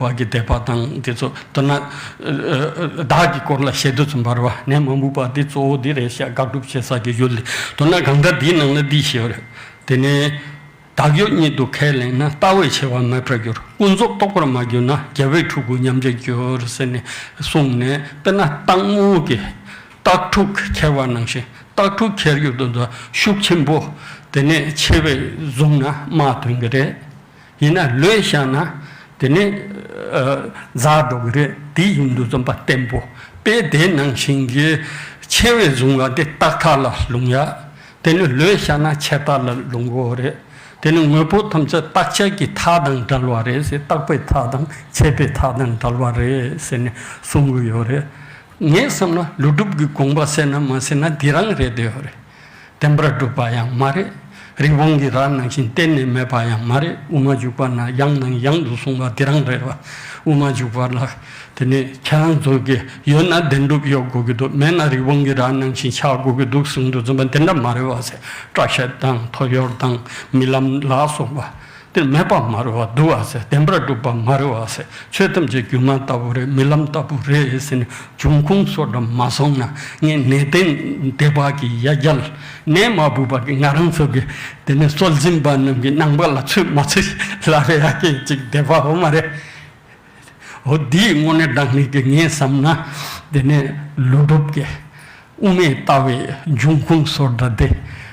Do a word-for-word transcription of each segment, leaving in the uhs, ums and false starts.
བ་གི་དད་པ་དང་དེ་ཚོ་མདོར་ན་ཨ་ཨ་བདག་གི་སྐོར་ལ་བཤད་དུས་ཙམ་པ་རེད་བ། གནས་མ་བུ་པ་འདི་གཙོ་བོ་འདི་རེད་ཤག་དགག་སྒྲུབ་བྱེད་ས་གི་ཡུལ་ལ། མདོར་ན་གང་ལྟར་འདིའི་ནང་ལ་འདི་བཤད་ཡོད་རེད། དེ་ནས། བདག་ཡོད་ཉིད་དུ་ཁས་ལེན་ན། ལྟ་བས་ཕྱེ་བ་མེད་པར་འགྱུར། ཀུན་རྫོབ་རྟོགས་པར་མ་གྱུར་ན། རྒྱལ་བས་ཕྲུ་གུ་ཉམས་བྱར་འགྱུར་ཟེར་ནས་གསུངས་ནས། དཔེར་ན་སྟག་མོ་གི་སྟག་ཕྲུག་ཁྱེར་བ་ནང་བཞིན། སྟག་ཕྲུག་ཁྱེར་ཡོང་དུས་ཤུགས་ཆེན་པོ་དེ་ནས་ཆེ་བས་བཟུང་ན་དམག་ཐོན་གྱི་རེད། ཡིན་ན་ལོས་བཞག་ན་དེ་ནས་ཨ་འཛག་འགྲོ་གི་རེད། དེ་ཡིན་དུས་ཙམ་པ་བརྟན་པོ། དཔེ་དེ་ནང་བཞིན་གྱི་ཆེ་བས་བཟུང་བ་དེ་སྟག་ཐག་ལ་ལྷུང་ཡ། དེ་ནི་ལོས་བཞག་ན་ཆེ་ཐག་ལ་ལྷུང་གི་ཡོད་རེད། དེ་ནི་དངོས་པོ་ཐམས་ཅད་རྟག་ཆད་ཀྱི་ཐག་དང་བྲལ་བ་རེད་ཟེར། རྟག་པའི་ཐག་དང་ཆད་པའི་ཐག་དང་བྲལ་བ་རེད་ཟེར་ནས་གསུང་གི་ཡོད་རེད། ངས་བསམ་ན་ཀླུ་སྒྲུབ་ཀྱི་དགོངས་པ་གསལ་ན་མ་གསལ་ན་འདི་རང་རེད་བསྡད་ཡོད་རེད། བདེན་པར་གྲུབ་པ་ཡང་མ་རེད། རི་བོང་གི་རྭ་ནང་བཞིན་གཏན་ནས་མེད་པ་ཡང་མ་རེད། དབུ་མ་འཇུག་པ་ན་ཡང་དང་ཡང་དུ་གསུངས་པ་འདི་རང་རེད་བ། དབུ་མ་འཇུག་པ་ལ། དེ་ནས་ཁྱེད་རང་ཚོ་གི་ཡོད་ན་བདེན་གྲུབ་ཡོད་དགོས་ཀྱི་འདུག་མེད་ན་རི་བོང་གི་རྭ་ནང་བཞིན་ཆགས་དགོས་ཀྱི་འདུག་གསུངས་འདུག་ཙམ་པ་དེ་འདྲ་མ་རེད་བ་ཟེར། སྐྲ་ཤད་དང་ཐོ་ཡོར་དང་རྨི་ལམ་ལ་སོགས་པ་དེ་མེད་པ་མ་རེད་བ། འདུག་བ་ཟེར། བདེན་པར་གྲུབ་པ་མ་རེད་བ་ཟེར། ཆོས་ཐམས་ཅད་སྒྱུ་མ་ལྟ་བུ་རེད། རྨི་ལམ་ལྟ་བུ་རེད་ཟེར་ནས་འབྱུང་ཁུངས་སོ་འདྲ་མ་སོང་ན་ངས་ནན་ཏན་དད་པ་གི་ཡ་གྱལ་ནས་མ་བུ་པ་གི་ང་རང་ཚོ་གི་དེ་ནས་སྲོལ་འཛིན་པ་རྣམས་ཀྱི་ནང་པ་ལ་ཚོད་མ་ཚོད་ལབ་ཡ་གི་ཅིག་དད་པ་འོ་མ་རེད། འོ་འདིའི་དངོས་གནས་དྲང་གནས་ཀྱི་ངས་བསམ་ན་དེ་ནས་ཀླུ་སྒྲུབ་ཀྱི་དབུ་མའི་ལྟ་བའི་འབྱུང་ཁུངས་སོ་འདྲ་དེ་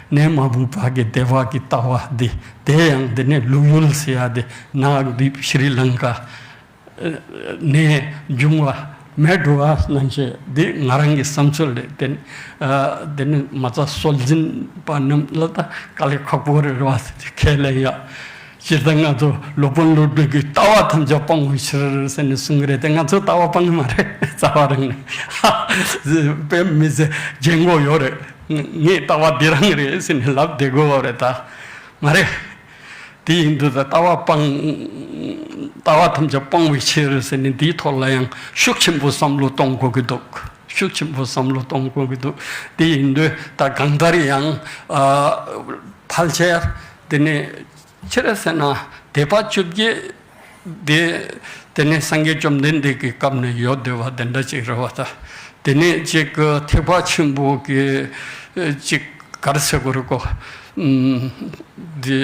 ནས་མ་བུ་པ་གི་དད་པ་གི་ལྟ་བ་འདི་དེ་ཡང་དེ་ནས་ཀླུ་ཡུལ་ཟེར་ཡ་དེ་ནག་དིབ་ཤྲི་ལང་ཀ་ནས་བྱུང་བ་མེད་འགྲོ་བ་ནང་བཞིན་འདི་ང་རང་གི་བསམ་ཚུལ་རེད། དེ་ནི་ཨ་དེ་ནི་མ་རྩ་སྲོལ་འཛིན་པ་རྣམས་ལ་ད་དཀའ་ལས་ཁག་པོ་རེད་བ་ཁས་ལེན་ཡ། སྤྱིར་བཏང་ང་ཚོ་སློབ་དཔོན་ཀླུ་སྒྲུབ་ཀྱི་ལྟ་བ་ཐམས་ཅད་སྤང་བའི་ཕྱིར་ཟེར་ནས་གསུང་གི་རེད་དེ། ང་ཚོ་ལྟ་བ་སྤང་གི་མ་རེད། རྩ་བ་རང་ནས་དཔེ་མི་སྲིད་སྦྱང་དགོས་ཡོད་རེད། ངས་ལྟ་བ་འདི་རང་རེད་ཟེར་ནས་ལབ་བསྡད་དགོས་པ་རེད་ད། མ་རེད། དེ་ཡིན་དུས་ད་ལྟ་བ་སྤང་། ལྟ་བ་ཐམས་ཅད་སྤང་བའི་ཕྱིར་ཟེར་ནས་འདིའི་ཐོག་ལ་ཡང་ཤུགས་ཆེན་པོ་བསམ་བློ་གཏོང་དགོས་ཀྱི་འདུག་ཤུགས་ཆེན་པོ་བསམ་བློ་གཏོང་དགོས་ཀྱི་འདུག་དེ་ཡིན་དུས་ད་གང་ལྟར་ཡང་ཨ་ཕལ་ཆེར་དེ་ནས་ཕྱིར་ཟེར་ན་དད་པ་བཅོ་བརྒྱད་དེ་དེ་ནས་སངས་རྒྱས་བཅོམ་ལྡན་འདས་ཀྱི་སྐབས་ནས་ཡོད་བསྡད་པ་དེ་འདྲ་ཅིག་རེད་བ་ད། དེ་ནས་ཅིག་ཐེག་པ་ཆེན་པོ་གི་ཅིག་ག་རེ་ཟེར་དགོས་རེད་གོ། ཨུམ། འདི་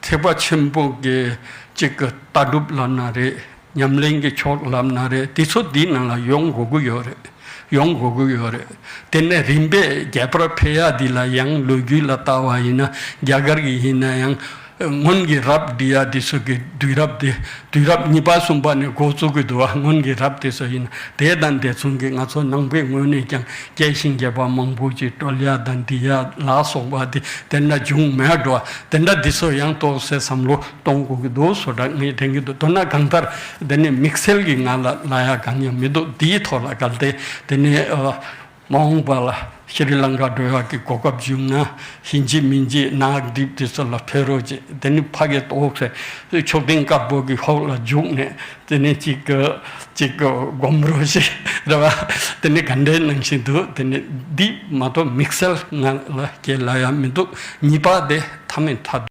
ཐེག་པ་ཆེན་པོ་གི་གཅིག་གི་ལྟ་གྲུབ་ལབ་ན་རེད། ཉམས་ལེན་གྱི་ཕྱོགས་ལབ་ན་རེད། དེ་ཚོ་འདིའི་ནང་ལ་ཡོང་དགོས་ཀྱི་ཡོད་རེད། ཡོང་དགོས་ཀྱི་ཡོད་རེད། དེ་ནས་རིམ་པས་རྒྱས་པར་འཕེལ་ཡ་འདི་ལ་ཡང་ལོ་རྒྱུས་ལ་ལྟ་བ་ཡིན་ན་རྒྱ་གར་གྱི་ཡིན་ན་ཡང་སྔོན་གྱི་རབས་འབྲི་ཡ་འདི་ཚོ་གི་དུས་རབས་དེ། དུས་རབས་གཉིས་པ་གསུམ་པ་ནས་འགོ་བཙུགས་ཀྱི་འདུག་བ། སྔོན་གྱི་རབས་དེ་ཚོ་ཡིན་ན་དེ་དང་དེ་མཚུངས་ཀྱི་ང་ཚོ་ནང་པའི་ངོས་ནས་ཀྱང་སྐྱེས་ཤིང་རྒྱས་པ་མང་པོ་ཅིག་བཀྲོལ་ཡ་དང་འབྲི་ཡ་ལ་སོགས་པ་དེ་དེ་འདྲ་བྱུང་མེད་འགྲོ་བ། དེ་འདྲ་འདི་ཚོ་ཡང་ཏོག་ཙམ་བསམ་བློ་གཏོང་དགོས་ཀྱི་འདུག་བཟོ་འདྲ་ངས་དྲན་གྱི་འདུག་མདོར་ན་གང་ལྟར་དེ་ནས་དམིགས་བསལ་གྱི་ང་ལ་ལབ་ཡ་གང་ཡང་མི་འདུག་འདིའི་ཐོག་ལ་གལ་ཏེ་དེ་ནས་ཨ། མ་འོངས་པ་ལ་ཤྲི་ལང་ཀ་འགྲོ་ཡག་གི་གོ་སྐབས་བྱུང་ན་ཡིན་གཅིག་མིན་གཅིག་ནག་དིབ་དེ་ཚོ་ལ་ཕེབས་རོགས་བྱེད། དེ་ནི་ཕ་གི་ཏོག་ཙེ་མཆོད་རྟེན་དཀར་པོ་གི་ཧོག་ལ་རྒྱུགས་ནས་དེ་ནི་གཅིག་གི་གཅིག་གི་སྒོམ་རོགས་བྱེད་རེད་བ། དེ་ནི་ག་འདྲའི་ནང་བཞིན་འདུག་དེ་ནི་འདི་མ་གཏོགས་དམིགས་བསལ་ང་ལ་ཁས་ལ་ཡ་མི་འདུག་གཉིས་པ་དེ་ཐ་མའི་མཐའ།